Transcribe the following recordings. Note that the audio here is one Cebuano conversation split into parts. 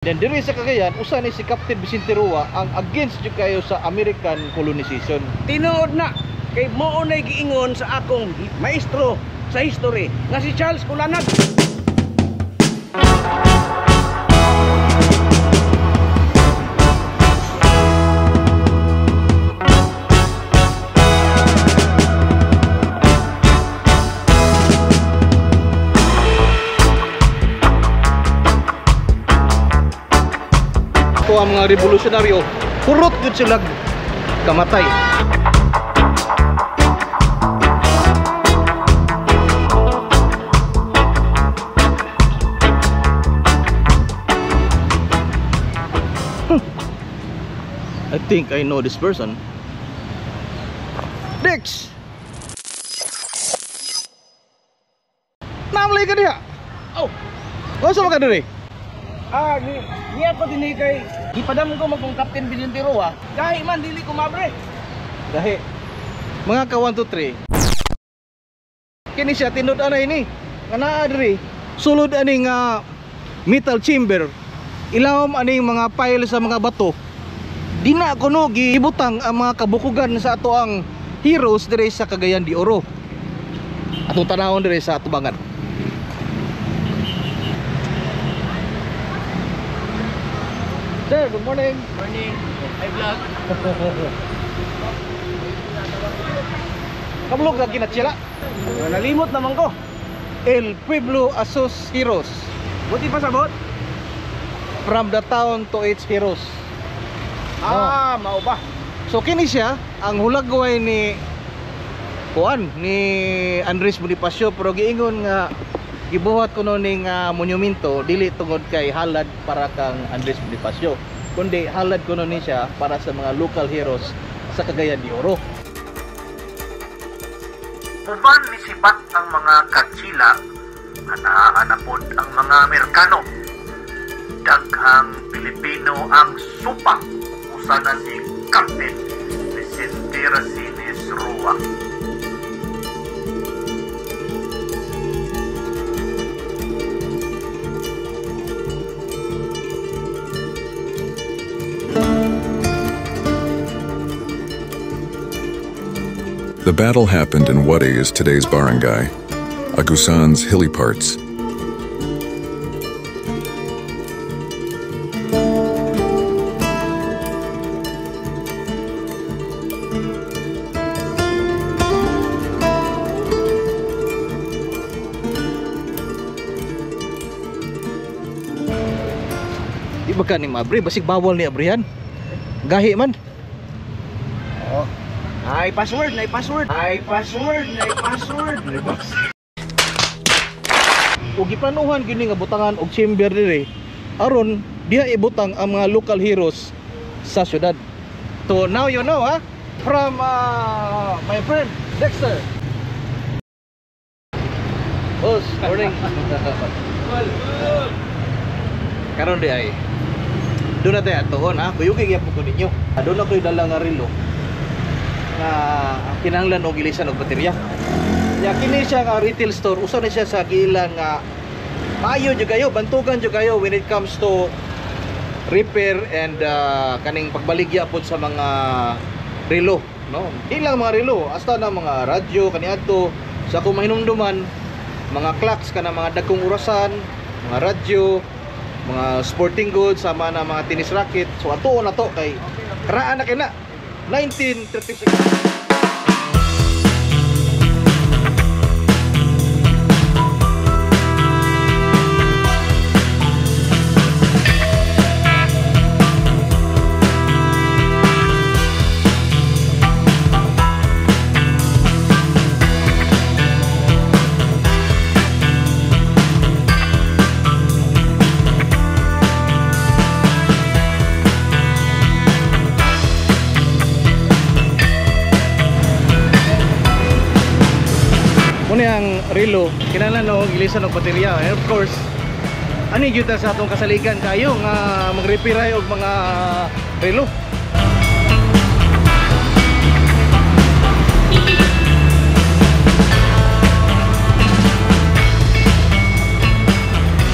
Then diri sa Cagayan, usa ni si Captain Vicente Roa ang against jud kayo sa American colonization. Tinuod na kay mao nay giingon sa akong maestro sa history nga si Charles Culanag. Ito ang mga revolusyonaryo, hurot gud sila kamatay. I think I know this person. Dex! Namlay ka diha? Oh! Unsa man ka diri? Ah, ni ako dinhi kay gipadam ko magkong Captain Vicente Roa. Gahi man dili ko mabre. Gahi. Mga ka 1 2 3. Kini siya tinud anay ni. Nga naa diri sulod ani nga metal chamber. Ilawom ani mga pile sa mga bato. Dina kuno gibutang ang mga kabukugan sa ato ang heroes diri sa Cagayan de Oro. Atong tanawon diri sa atubangan. Sir, good morning. Morning. Hi vlog. Kablog ka kinatsila. Nalimot naman ko. El Pueblo Asos Heroes. Buti pa sabot. From the town to its heroes. Ah, mao ba? So kini siya ang hulagway ni kuan ni Andres Bonifacio, pero giingon nga gibuhat kuno ning monumento dili tungod kay halad para kang Andres Bonifacio, kundi halad kuno ni siya para sa mga local heroes sa Cagayan de Oro. Uban ni sibat ang mga Katsila, anaa na pod ang mga Amerikano. Daghang Pilipino ang supak, usa na si Captain Vicente Racines Roa. The battle happened in what is today's barangay, Agusan's hilly parts. Di ba ka ni Mabre? Basig bawal ni Abrihan. Gahi man. Oh. Ay password, ay password. Ay password, ay password. Ug giplanuhan gyud ni nga butangan og chamber dire aron diha ibutang ang mga local heroes sa syudad. So now you know, ha? From my friend Dexter. Boss, morning. Karon di ay doon na tayo atuon, ha? Kuyugi gyapon ko ninyo. Doon na ko'y dala nga relo nga kinahanglan og ilisan og baterya. Ya kini siya nga retail store, usa ni siya sa giilan nga maayo jud kayo, bantugan jud kayo when it comes to repair and kaning pagbaligya pod sa mga relo, no? Di lang mga relo, hasta na mga radyo kaniadto sa akong mahinumduman, mga clocks kana mga dagkong orasan, mga radyo, mga sporting goods sama na mga tennis racket. So atuon na to kay karaan na kay na 1936. Muna ang relo, kinahanglan og ilisan og baterya. And of course, ani gyud ta sa atong kasaligan kayo nga magrepair og mga relo.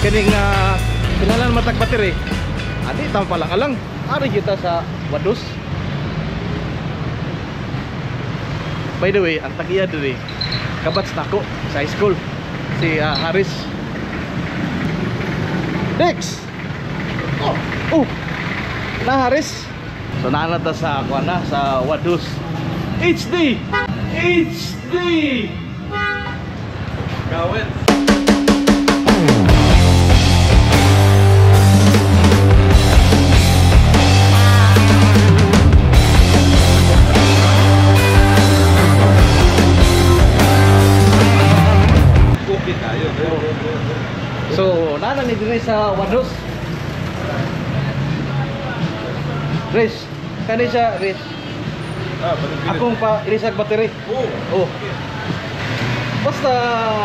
Kaning kinahanglan matag battery. Adi tam palang alang. Ari kita sa Wadhus. By the way, ang tagiya diri kabats nako sa high school, si Harris. Dex. Oh, oh. Na Harris. So naa na ta sa kuan na sa Wadhus. HD. HD. Gawin. Okay tayo. So, naa na ni diri sa Wadhus. Riz, kani siya Riz. Ah, balik. Akong pa ilisag battery. Oh. Oh. Basta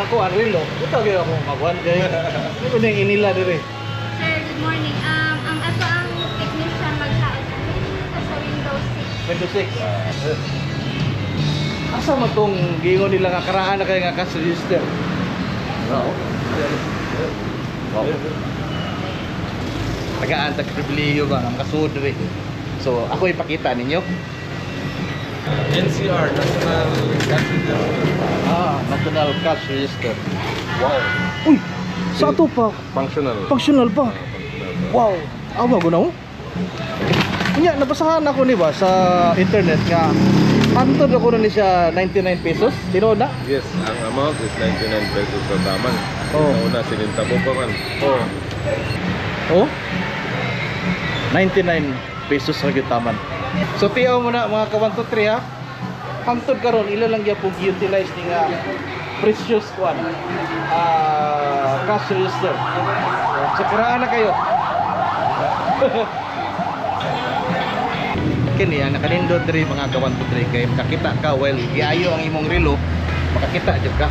kuan relo, buta gyud ako magwan kay. Ano ning inila diri? Sir, good morning. Ang ato ang technician magsaad sa Windows 6. Windows 6. Asa man tong giingon nila nga karaan na kay nga cash register? Oo. Wow. Tagaan tag pribilehiyo ba ang kasud diri. So ako ipakita ninyo. NCR, National Cash Register. Ah, National Cash Register. Wow. Uy, sa ato pa Functional. functional pa. Ah, functional pa. Wow. Awa ko na oh. Unya, nabasahan ako ni ba sa internet nga hantod ako na ni siya 99 pesos. Tinuod na? Yes, ang amount is 99 pesos sa taman. Oh. Sa una, sinintabo pa man. Oh. Oh? 99 pesos ra gyud taman. So tiyaw mo na mga ka 1 2 3 ha. Hangtod karon ila lang gyapon gi-utilize ni nga precious kuan. Cash register. So karaan na kayo. Kini ang nakanindot diri mga ka 1 2 3 kay makakita ka while giayo ang imong relo, makakita jud ka.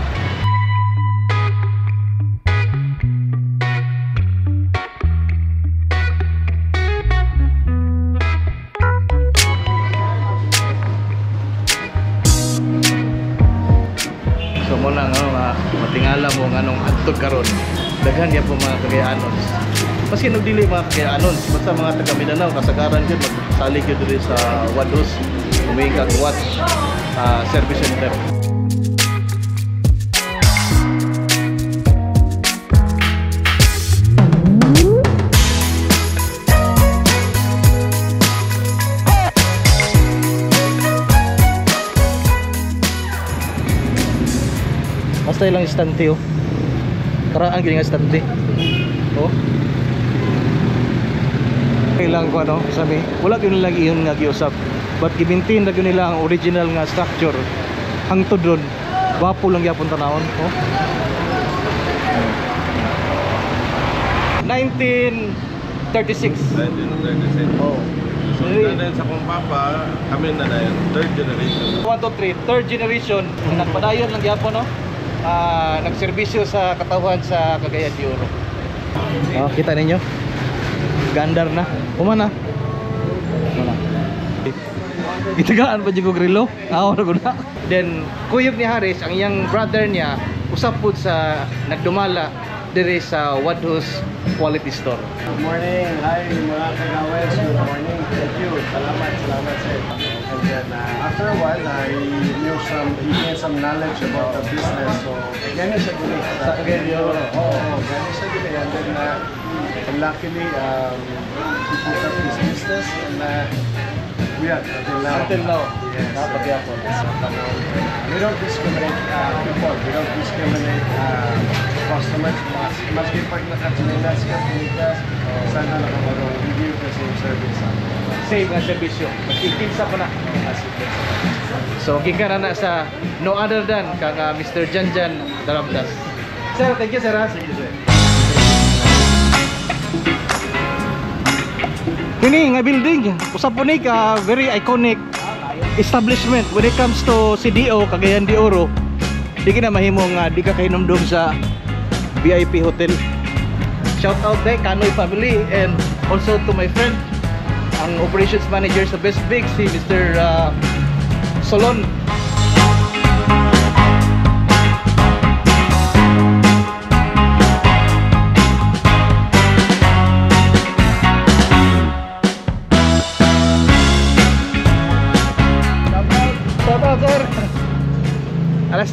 So mo na nga matingala mo nga nung adto karon. Daghan gyud po mga Cagayanons. Maski og dili mga Cagayanons, basta mga taga Mindanao kasagaran gyud magsalig gyud diri sa Wadhus, umingkag kag watch service center. Basta ilang istante oh. Karaan gyud nga istante. Oh. Kailang ko ano, sabi, wala gyud nila iyon nga giusap. But gi-maintain ra gyud nila ang original nga structure. Hangtod ron, gwapo lang gyapon tanawon, oh. 1936. 1936. Oh. So, na din sa kong papa, kami na na yun, third generation. 1, 2, 3, third generation. Nagpadayon lang gyapon, no? Nagserbisyo sa katawhan sa Cagayan de Oro. Oh, kita ninyo? Gandar na. Uma na. Uma na. Gitagaan pa jud ko relo. Aw na gud na. Then kuyog ni Harris, ang iyang brother niya usab pud sa nagdumala diri sa Wadhus Quality Store. Good morning. Hi mga kagawes. Good morning. Thank you. Salamat, salamat sir. And then after a while, I knew some, he gained some knowledge about the business. So, ganun siya gini. Sa Cagayan de Oro. Oo, oh, ganun siya gini. And then, and luckily, he put up his business and we are until now. Until now. Yes. Napagyapon. We don't discriminate people. We don't discriminate customers. Mas, maski pag nakatsinelas ka, pinitas, sana nakamarong, we give the same service. Same nga serbisyo. Maski kinsa pa na. As it is. So gikan na na sa no other than kang Mr. Janjan Daramdas. Sir, thank you sir. Ha? Sige sir. Kini nga building, usab po ni ka very iconic establishment when it comes to CDO Cagayan de Oro. Di ka na mahimo nga di ka kahinumdum sa VIP hotel. Shout out kay Kanoy family and also to my friend ang operations manager sa Best Big si Mr. Solon.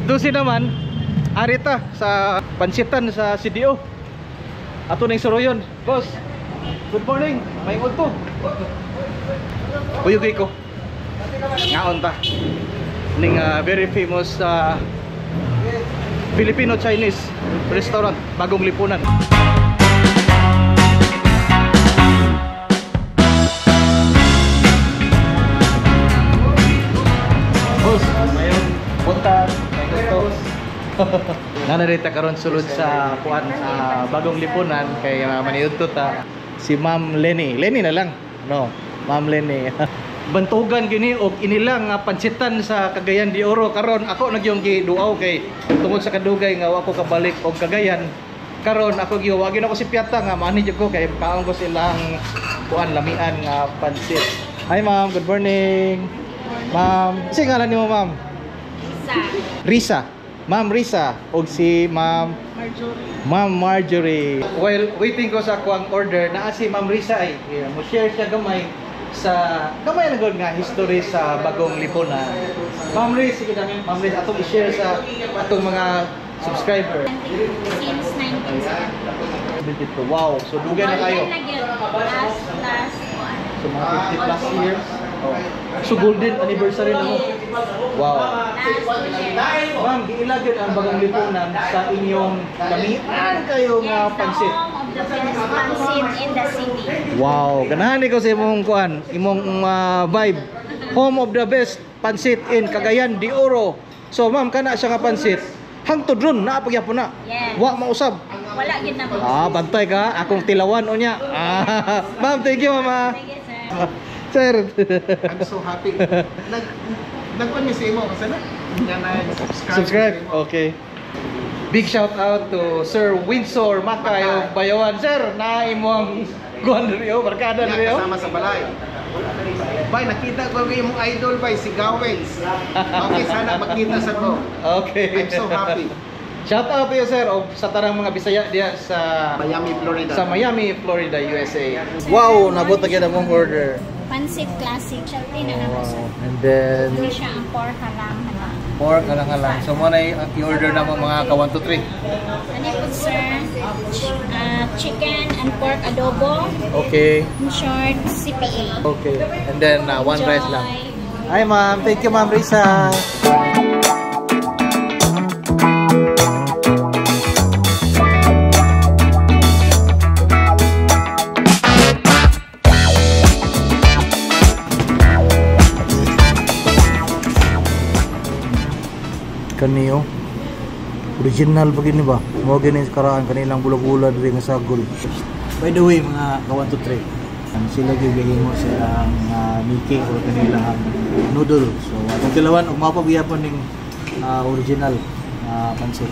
12 naman arita sa pansitan sa CDO. Ato ning suroyon. Boss, good morning. May udto. Kuyugay ko. Ngaon ta. Ning very famous Filipino-Chinese restaurant, Bagong Lipunan. Boss, mayong punta, may gusto. Nanarita karon sulod sa kuan Bagong Lipunan kay maniudto ta si Ma'am Lenny. Lenny na lang. No, Ma'am Lenny. Bantugan gini og inilang nga pansitan sa Cagayan de Oro karon ako nagyong giduaw kay tungod sa kadugay nga wa ko kabalik og Cagayan. Karon ako giwagin ako si Piata nga maani jud ko kay kaon ko silang kuan lamian nga pansit. Hi ma'am, good morning. Ma'am, si ngalan nimo ma'am? Isa. Risa. Ma'am Risa og si Ma'am Marjorie. Ma'am Marjorie. While waiting ko sa akuang order, naa si Ma'am Risa ay mo share siya gamay sa gamay na gud nga history sa Bagong Lipunan. Ma'am Riz, sige na Ma'am Riz, atong i-share sa atong mga subscriber. Since 1972. Wow, so dugay na kayo. Last one. So mga 50 plus years. Oh. So golden anniversary na mo. Wow. Last 2 years. Ma'am, giila gyud ang Bagong Lipunan sa inyong lamian kayo nga Yes, the pansit. home of the best pansit in the city. Wow, ganahan ko sa imong kuan, imong vibe. Home of the best pansit in Cagayan de Oro. So ma'am, kana siya nga pansit. Hangtod ron naa pagyapon na. Yes. Wa mausab. Wala gyud na mo. Ah, bantay ka, akong tilawan unya. Ah, ma'am, thank you mama. Sige, sir. Sir. I'm so happy. Nagkuan mi sa imo kasi na. Nga nag-subscribe. Subscribe. Okay. Big shout out to Sir Windsor Makay of Bayawan. Sir, na imong kuan diri oh, barkada Yeah, diri oh. kasama sa balay. Bay, nakita ko ang imong idol bay si Gawens. Okay, sana magkita sa ko. Okay. I'm so happy. Shout out to you sir og sa tanang mga Bisaya diya sa Miami, Florida. sa Miami, Florida, USA. Wow, nabot na gyud among order. Pansit classic. Siyempre na naman sir. And then Hindi siya ang pork halang-halang. pork halang-halang. So mo na i-order na mo mga ka 1 2 3. Ano po sir? Chicken and pork adobo. Okay. In short, CPA. Okay. And then one rice lang. Enjoy. Hi ma'am, thank you Ma'am Risa. Kaniyo original pa gini ba? Mo gini sa karaan kanilang bula-bula diri nga sagol. By the way mga ka 1 2 3. Sila gyud gahimo silang miki or kanilang noodle. So atong tilawan og mao pa gyapon ning original pansit.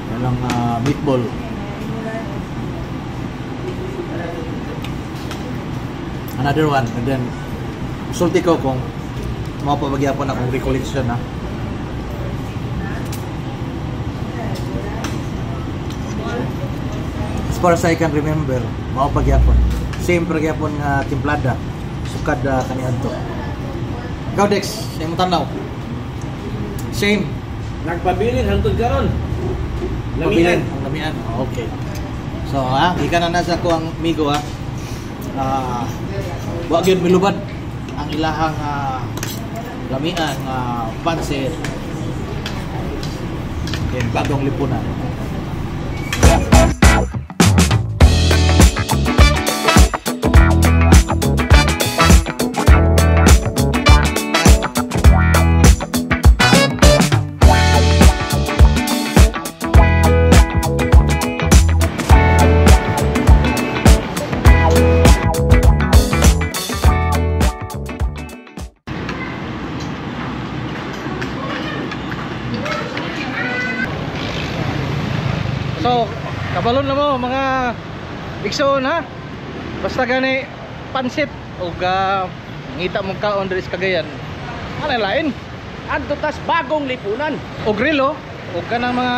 Walang meatball. Another one, and then sulti ko kung mao pa magyapon akong recollection na. As far as I can remember, mao pa gyapon. Same pa gyapon nga timplada sukad kaniadto. Ikaw Dex, sa imong tanaw. Same. Nagpabilin hangtod karon. Pabilin, Lamian. ang lamian. Okay. So ha, gikan na sa ko ang migo ha. Wa gyud milubad ang ilahang lamian nga pansit. Then Bagong Lipunan. So, kabalon na mo mga igsoon ha. Basta gani pansit ug ngita mong kaon diri sa Cagayan. Ano lain? Adto tas Bagong Lipunan. Og relo ug kanang mga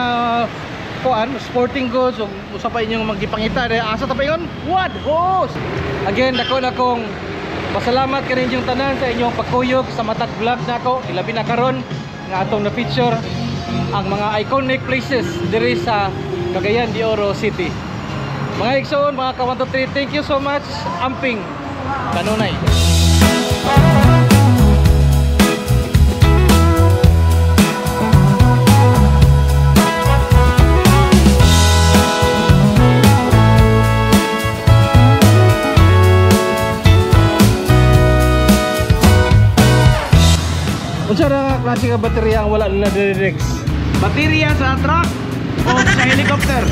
kuan, sporting goods ug usa pa inyong magipangita diri asa ta paingon? What host? Again, dako na kong pasalamat kaninyong tanan sa inyong pagkuyog sa matag vlog nako, ilabi na karon nga atong na-feature ang mga iconic places diri sa Cagayan de Oro City. Mga igsoon, mga ka 1, 2, 3, thank you so much. Amping kanunay. Unsa ra nga klase nga baterya ang wala nila diri, Rex? Baterya sa truck o sa helicopter?